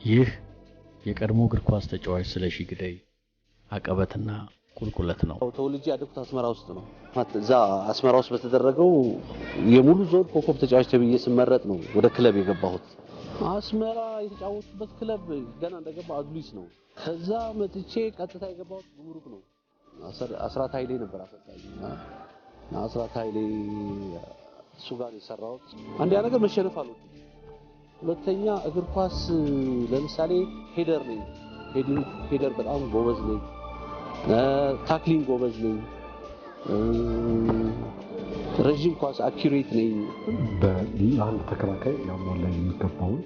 ይህ የቀድሞ እግር ኳስ ተጫዋች ስለሺ ግደይ አቀበትና ቁልቁለት ነው። ተወልጄ ያደግኩት አስመራ ውስጥ ነው። እዛ አስመራ ውስጥ በተደረገው የሙሉ ዞን ኮከብ ተጫዋች ተብዬ ስመረጥ ነው ወደ ክለብ የገባሁት። አስመራ የተጫወቱበት ክለብ ገና እንደገባ አዱሊስ ነው። ከዛ መጥቼ ቀጥታ የገባሁት ጉምሩክ ነው። አስራት ኃይሌ ነበር አሰልጣኝ እና አስራት ኃይሌ እሱ ጋር የሰራሁት። አንደኛ ነገር መሸነፍ አልወድም። ሁለተኛ እግር ኳስ ለምሳሌ header ነኝ። Heading header በጣም ጎበዝ ነኝ። Tackling ጎበዝ ነኝ። ረዥም ኳስ accurate ነኝ። ለአንድ ተከላካይ ሊያሟላ የሚገባውን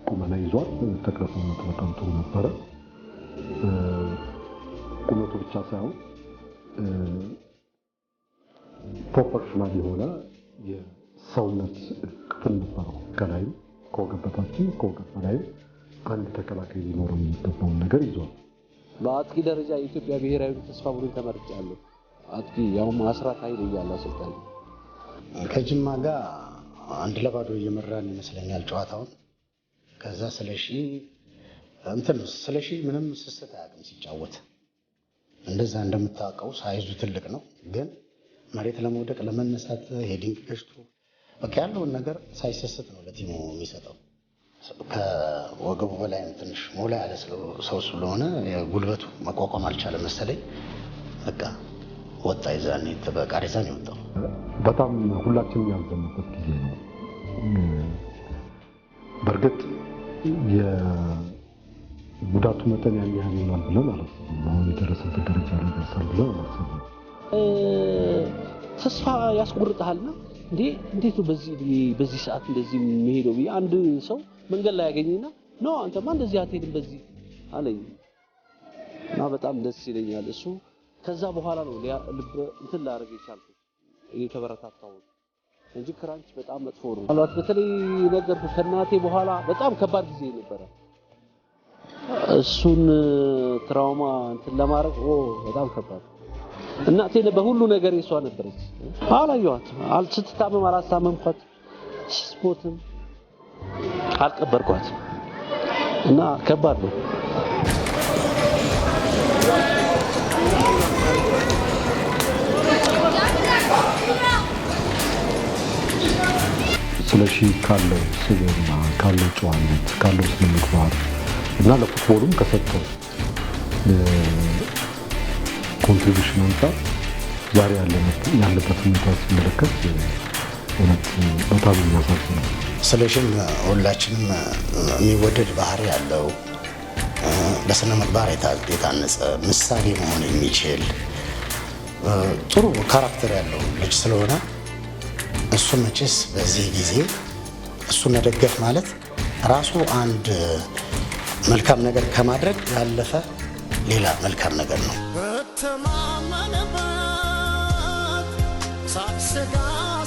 ቁመና ይዟል። ተክለ ሰውነቱ በጣም ጥሩ ነበረ። ቁመቱ ብቻ ሳይሆን proportional የሆነ የሰውነት ክፍል ነበረው። ከላይም ከወገብ በታችም ከወገብ በላይም አንድ ተከላካይ ሊኖረው የሚገባውን ነገር ይዟል። በአጥቂ ደረጃ የኢትዮጵያ ብሔራዊ ተስፋ ቡድን ተመርጫለሁ። አጥቂ ያውም አስራት ኃይሌ እያለ አሰልጣኝ። ከጅማ ጋር 1-0 እየመራን ይመስለኛል ጨዋታውን። ከዛ ስለሺ እንትን ስለሺ ምንም ስስት አያውቅም ሲጫወት። እንደዛ እንደምታውቀው size ኡ ትልቅ ነው፣ ግን መሬት ለመውደቅ ለመነሳት heading ገጭቶ በቃ ያለውን ነገር ሳይሰስት ነው ለ team ኡ የሚሰጠው። ከወገቡ በላይም ትንሽ ሞላ ያለ ሰው ስለሆነ የጉልበቱ መቋቋም አልቻለም መሰለኝ። በቃ ወጣ። የዛኔ በቃሬዛ ነው የወጣው። በጣም ሁላችንም ያዘንበት ጊዜ ነው። በእርግጥ የጉዳቱ መጠን ያን ያህል ይሆናል ብለን አላሰብንም። አሁን የደረሰበት ደረጃ ላይ ደርሳል ብለን አላሰብንም። ተስፋ ያስቆርጥሃልና እንዴ እንዴት ነው በዚህ ሰዓት እንደዚህ የሚሄደው ብዬ አንድ ሰው መንገድ ላይ ያገኘኝና no አንተማ እንደዚህ አትሄድም በዚህ አለኝ። እና በጣም ደስ ይለኛል እሱ። ከዛ በኋላ ነው ልብ እንትን ላደርግ የቻልኩት የተበረታታሁት እንጂ ክራንች በጣም መጥፎ ነው። ምናልባት በተለይ ነገርኩህ ከእናቴ በኋላ በጣም ከባድ ጊዜ ነበረ። እሱን trauma እንትን ለማድረግ በጣም ከባድ። እናቴ በሁሉ ነገር የሷ ነበረች። አላየኋትም፣ ስትታመም አላስታመምኳት፣ ስትሞትም አልቀበርኳትም እና ከባድ ነው። ስለሺ ካለው ስብዕና፣ ካለው ጨዋነት፣ ካለው ስነ ምግባር እና ለ football ኡም ከሰጠው contribution አንጻር ዛሬ ያለበት ሁኔታ ሲመለከት እውነት በጣም የሚያሳዝን ነው። ስለሺም ሁላችንም የሚወደድ ባህሪ ያለው፣ በስነ ምግባር የታነጸ፣ ምሳሌ መሆን የሚችል ጥሩ character ያለው ልጅ ስለሆነ እሱ መቼስ በዚህ ጊዜ እሱ መደገፍ ማለት ራሱ አንድ መልካም ነገር ከማድረግ ያለፈ ሌላ መልካም ነገር ነው። እተማመንበት ሳልሰጋ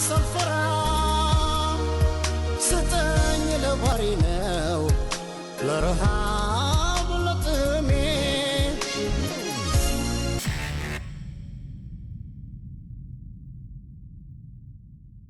ሳልፈራ ስጠኝ ለባሪ ነው ለረሃብ።